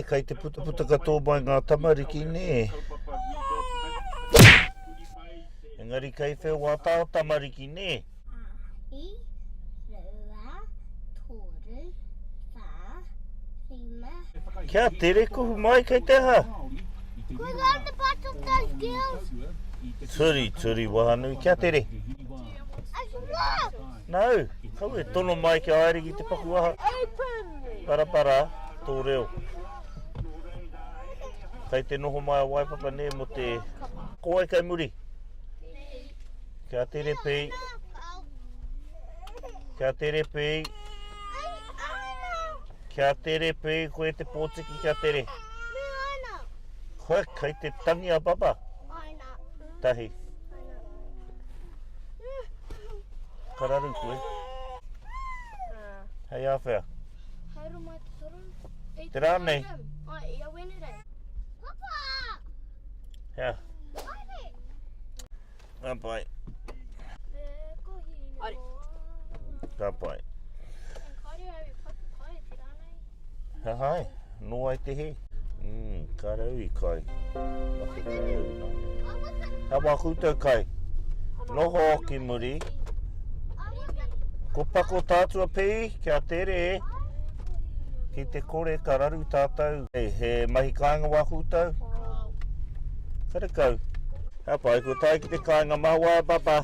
Kei te putaputa katoa mai ngā tamariki, nē? Engari kei whea wā tā tamariki, nē? I, rua, toru, whā, rima. Kia tere kuhu mai kei te aha? We're going to battle those girls. Turi, turi, wahanui, kia tere. No, kaua e tono mai kia haere ki te paku aha. Parapara, tō reo. Kei te noho mai a Waipapa nē mo te... Ko wai kei muri? Kia tere pī. Kia tere pī. Kia tere pī, koe te pōtiki kia tere. Koe, kei te tangi a Papa. Tahi. Ka raru koe. Hei āwhea? Haere mai te toru. Te rā nei? Ai, ia Wednesday. Papa! Hea? Ka pai. Ka pai. Ka hai, nō ai te hē. Mm, ka rau i kai. Mate kai au nā. Ka wā koutou kai. Noho ki muri. Ko pako tātua pī, kia tere. Ki te kore ka raru tātou. Hey, he mahi kāinga wā koutou? Karekau. Ka pai, ko tae ki te kāinga, mā waia papa.